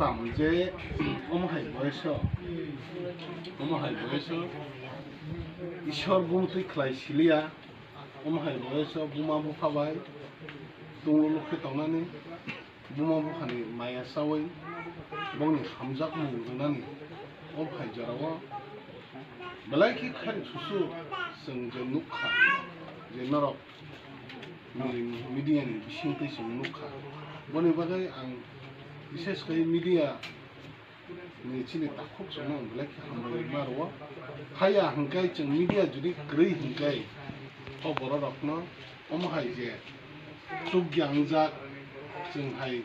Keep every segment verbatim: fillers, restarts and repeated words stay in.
Tam je omo hai boyoso, omo hai boyoso Ishwar bumtwi khlai siliya, omo hai boyoso buma bupha bai tunglo lukhe tongnani, buma buphani maya chawi bongni hamjakmung rwnani o phai jorao belai khe khairok susu chwng je nukha je norok media ni bisingtwi chwng nukha. Boni bagwi ang bises khe media ni chini takhuk chwngno ang belai khe hambai ma rwo. Haya hwnkhe chwng media jodi kwrwi hwnkhe o bororokno omo hai je chukya wngjak chwng hai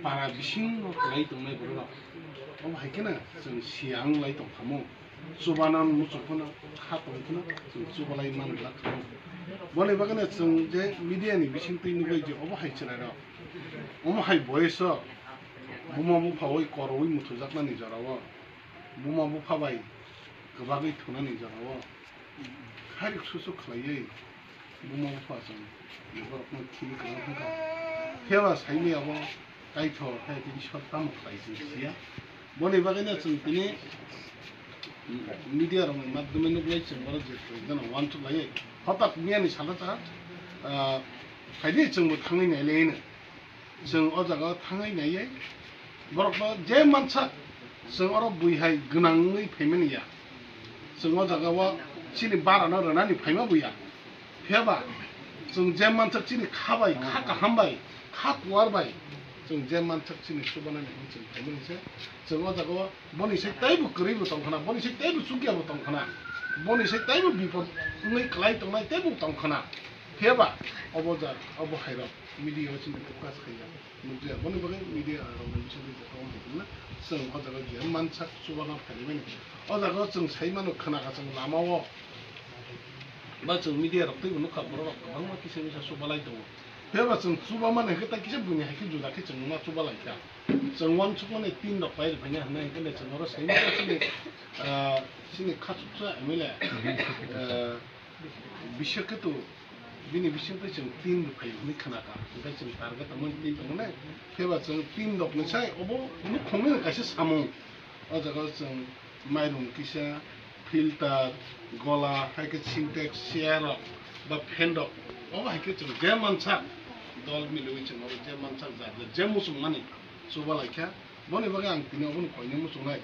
para bisingo kwlai tongnai bororok omo hai kheno chwng siya wnglai tongkhamu. Chubana muchung phano kha tong phano chwng chubalai man glak khamu. Boni bagwino chwng je media ni bisingtwi nugwi je obo hai chwrairok omo hai boyoso buma buphawi koroi muthujaknani jorao, buma bupha bai kwbagwi thunani jorao khairok susu khlaiwi buma bupha chwng borokno thini kwrwng thangkha. Phiyaba saimaya bo Kaitor hai tini Ishwar tamo khlai chwng siya. Boni bagwino chwng tini media rokni madhyome nuklai chwng oro je gana uansuk laiwi hotak miyani salo ta, ah, phaidi chwngbo thangwi nailaino. Chwng o jaga o thangwi naiwi borokno je mansak chwng oro bui hai gwnang wngwi phaimani ya. Chwng o jaga o chini barano rwnani phaima buya. Phiyaba chwng je mansak chini kha bai, kha kaham bai, kha kuar bai chwng je mansak chini chubanani hwnwi chwng phaimani se. Chwng o jaga o boni se teibo kwrwi bo tongkhana, boni se teibo chukya bo tongkhana, boni se teibo bipot wngwi kwlai tongnai teibo tongkhana. Phiyaba obo ja, obo hairok media o chini focus khaiya. Nukjaya, boni bagwi media rokni bisingtwi je kok hai tongna, chwng o jaga je mansak chubana phaimani. O jaga o chwng sai mano, khna kha chwng lama o ba chwng media rok twibo nukha, borok rok kwbangma kisa misa chubalai tongo. Phiyaba chwng chubamani hai khe tai kisa buini hai khe juda khe chwng ma chubalai kha. Chwng uansukmani tin rok pai rwphaina hwnwi hwnkhe chwng oro sai mano chini, ah, chini khachuksa M L A, ah, Bishaketu bini bisingtwi chwng tin rwphai hwnwi khna kha, hwnkhe chwng target tongmani tin tongmani, phiyaba chwng tin rokni sai obo nukhungni kaisa samung. O jaga o chwng mairum kisa, filter, gola, hai khe Sintex, chair rok ba fan rok, obo hai khe chwng je mansak dol miliwi chwng oro je mansak jat jat je muchungmani chubalai kha. Boni bagwi ang tini obono koinai muchungnai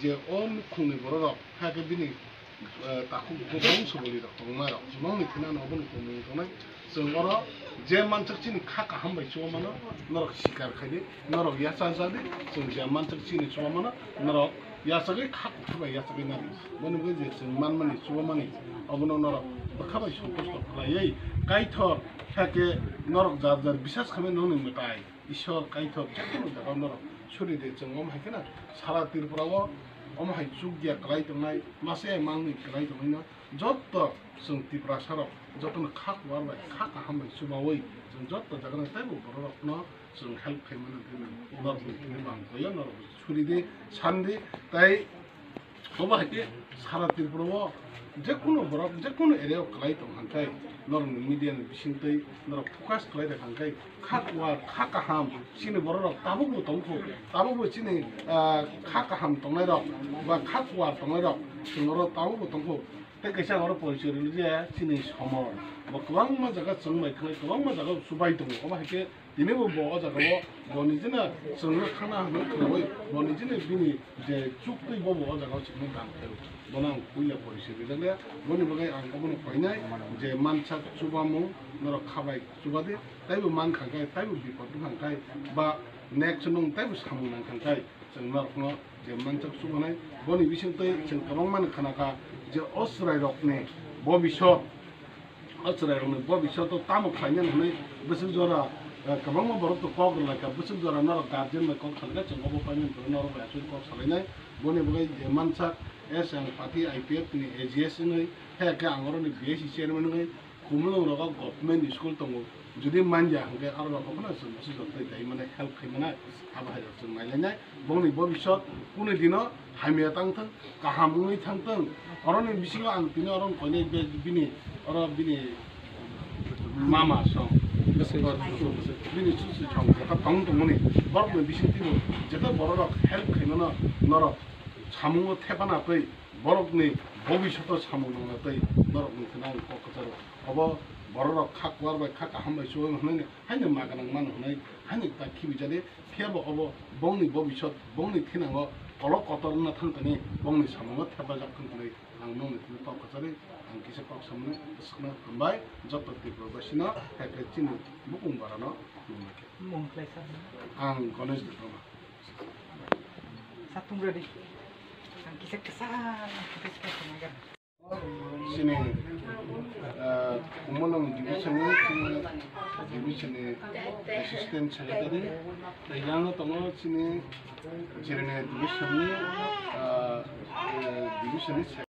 je o nukhungni bororok hai khe bini eh, takhuk bo bongso bwlwi rok tongma rok, chwngno ni thani ano obono tongmung tongnai. Chwng oro je mansak chini kha kaham bai chuba mano, norok sikar khai di, norok yachajak di, chwng je mansak chini chuba mano, norok yachagwi kha kuthuk bai yachagwi nadi. Boni bagwi je chwng manmani chuba mani, obono norok bwkha bai santusto khlaiwi Kaitor hai khe norok jar jar bisas khamwi nokni mwtai. Ishwar Kaitor jephuru jaga norok suri de, chwng omo hai kheno sara Tripura o omo hai chukya kwlai tongnai, mase mangni kwlai tongnaino jotto chwng Tiprasa rok jottono kha kuar bai kha kaham bai chubaui chwng jotto jaga no teibo borok rokno chwng help khai mano hwnwi norok ni thani bang koyo norok suri de, san de, tai Obo hai khe sara Tripura o je kunu borok, je kunu area o kwlai tong kha khe norok ni media ni bisingtwi norok focus kwlai rwkha khe kha kuar, kha kaham chini borok rok tabuk bo tong kho, tabuk bo chini, ah, kha kaham tongnai rok ba kha kuar tongnai rok chwng oro tabuk bo tong kho. Tei kaisa oro porichoi rwli je chini somor bo kwbangma jaga chwng bai khwlai, kwbangma jaga o chubai tongo. Obo hai khe Tini bo, bo o jaga o bo nijino chwngno thangna hwnwi khwlaiwi bo nijino bini je chuktwi bo, bo o jaga o chwngno dan khlaio. Bono ang puila porichoi rijak le, boni bagwi ang obono koinai je mansak chubamung norok kha bai chubadi, taibo man kha khe, taibo bipot wng kha khe, ba next nwng taibo samung nang kha khe, chwng norokno je mansak chubanai. Boni bisingtwi chwng kwbangma no khna kha je o chwrairokni bobisot, o chwrairokni bobisot o tamo khlainani hwnwi bwswk jora, eh, kwbangma borok to kok rwlaikha, bwswk jora norok guardian bai kok salkha, chwng obo paimani phuru norok bai aswk kok salainai. Boni bagwi je mansak S L party I P F ni A G S wngwi, hai khe ang oroni B S C chairman wngwi, Khumulwng rogo government school tongo, jodi manya hwnkhe aro rok phano chwng bwswk jotoni tei mane help khai mano, abo hai rok chwng nai lainai. Bongni bobisot kunu dino hamya tang thung, kaham wngwi thang thung. Oroni bisingo ang tini oro koinai be-, bini, oro bini mama song, Bini chuchu chwng jeta tong tongmani borokni bisingtwi jeta bororok help khaimano norok samungo thepana twi borokni bobishoto samung nangna twi norokni thani ang kok kwcharo. Obo bororok kha kwar bai kha kaham bai chuwai hwnwi haino ma gwnang mano hwnwi haino ta khibijadi. Phiya bo obo bongni bobisot bongni thinango kolok kotor wngna thang tani bongni samungo thepajak thang tani ang nongni thani kok kwchari ang kisa kok samani swkna hambai joto Tripura basino hai khe chini bukung barano nungna khe. Mung khlai sa. Ang Ganesh Debbarma. Satung ready. Ang kisa kisa kisa kisa. Chini, ah, Khumulwng division ni chini division ni assistant secretary, tei yang tongo chini Jirani division ni, ah, eh, division ni